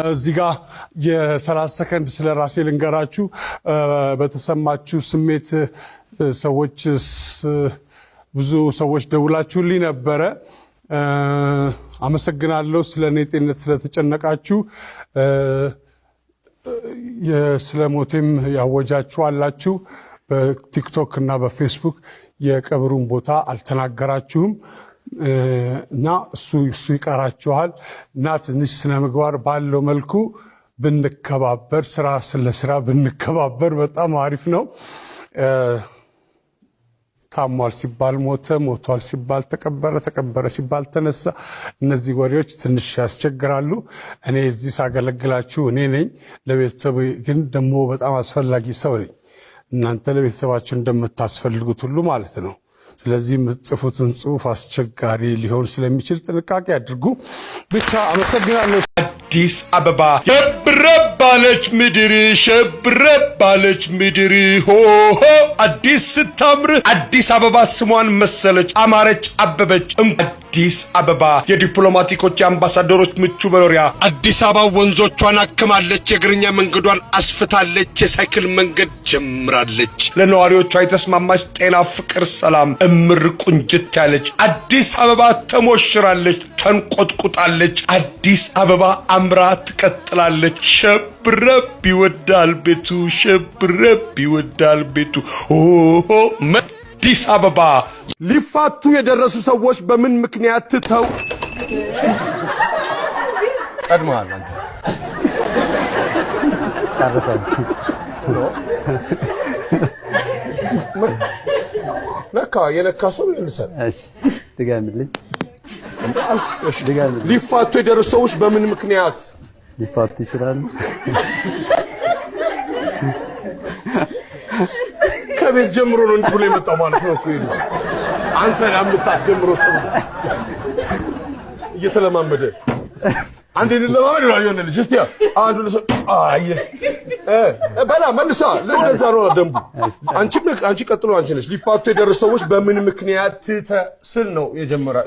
እዚህ ጋ የ30 ሰከንድ ስለ ራሴ ልንገራችሁ። በተሰማችሁ ስሜት ሰዎች፣ ብዙ ሰዎች ደውላችሁልኝ ነበረ። አመሰግናለሁ ስለ እኔ ጤንነት ስለተጨነቃችሁ፣ ስለ ሞቴም ያወጃችሁ አላችሁ። በቲክቶክ እና በፌስቡክ የቀብሩን ቦታ አልተናገራችሁም እና እሱ ይቀራችኋል እና ትንሽ ስነ ምግባር ባለው መልኩ ብንከባበር፣ ስራ ስለ ስራ ብንከባበር በጣም አሪፍ ነው። ታሟል ሲባል ሞተ፣ ሞቷል ሲባል ተቀበረ፣ ተቀበረ ሲባል ተነሳ። እነዚህ ወሬዎች ትንሽ ያስቸግራሉ። እኔ እዚህ ሳገለግላችሁ እኔ ነኝ። ለቤተሰቡ ግን ደግሞ በጣም አስፈላጊ ሰው ነኝ። እናንተ ለቤተሰባችሁ እንደምታስፈልጉት ሁሉ ማለት ነው። ስለዚህ የምትጽፉትን ጽሁፍ አስቸጋሪ ሊሆን ስለሚችል ጥንቃቄ አድርጉ። ብቻ አመሰግናለሁ። አዲስ አበባ ሸብረባለች ምድር፣ ሸብረባለች ምድር፣ ሆሆ አዲስ ስታምር። አዲስ አበባ ስሟን መሰለች፣ አማረች፣ አበበች። አዲስ አበባ የዲፕሎማቲኮች የአምባሳደሮች ምቹ መኖሪያ። አዲስ አበባ ወንዞቿን አክማለች፣ የእግረኛ መንገዷን አስፍታለች፣ የሳይክል መንገድ ጀምራለች። ለነዋሪዎቿ የተስማማች ጤና፣ ፍቅር፣ ሰላም እምር ቁንጅት ያለች አዲስ አበባ ተሞሽራለች፣ ተንቆጥቁጣለች። አዲስ አበባ አምራ ትቀጥላለች። ሸብረብ ይወዳል ቤቱ፣ ሸብረብ ይወዳል ቤቱ። ኦሆ አዲስ አበባ። ሊፋቱ የደረሱ ሰዎች በምን ምክንያት ትተው ቀድመዋል? አንተ ጨርሰው። ነካ፣ የነካ ሰው ይመልሳል። እሺ ድገምልኝ፣ ድገምልኝ። ሊፋቱ የደረሱ ሰዎች በምን ምክንያት ሊፋቱ ይችላሉ? ከቤት ጀምሮ ነው እንዲህ ብሎ የመጣው ማለት ነው እኮ ይሄ ልጅ። አንተ ነህ የምታስጀምረው ተብሎ እየተለማመደ፣ አንዴ እንለማመድ ይላል የሆነ ልጅ። እስቲ አንዱ ለሰው አየ በላ መልሳ ለዛ ነው ደንቡ። አንቺ አንቺ ቀጥሎ አንቺ ነሽ። ሊፋቱ የደረሱ ሰዎች በምን ምክንያት ስል ነው የጀመረ።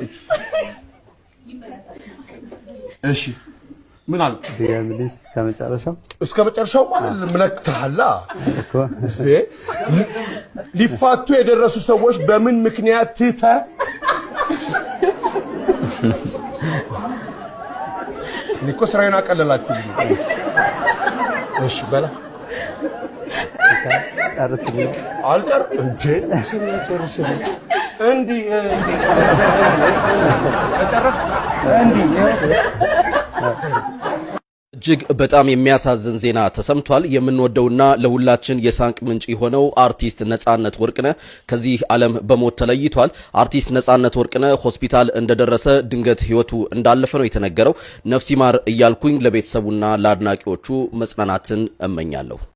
እሺ ምን አልክ? ድገምልኝ እስከ መጨረሻው። እስከ መጨረሻው ማለት ምነክትሃላ እኮ። ሊፋቱ የደረሱ ሰዎች በምን ምክንያት ትተ እኔ እኮ ስራዬን አቀለላችሁ። እሺ በላ። ጨርስልኝ። አልጨር እንዴ ጨርስልኝ። እንዲህ እንዲህ ጨረስኩ። እንዲህ እጅግ በጣም የሚያሳዝን ዜና ተሰምቷል። የምንወደውና ለሁላችን የሳቅ ምንጭ የሆነው አርቲስት ነጻነት ወርቅነህ ከዚህ ዓለም በሞት ተለይቷል። አርቲስት ነጻነት ወርቅነህ ሆስፒታል እንደደረሰ ድንገት ሕይወቱ እንዳለፈ ነው የተነገረው። ነፍስ ይማር እያልኩኝ ለቤተሰቡና ለአድናቂዎቹ መጽናናትን እመኛለሁ።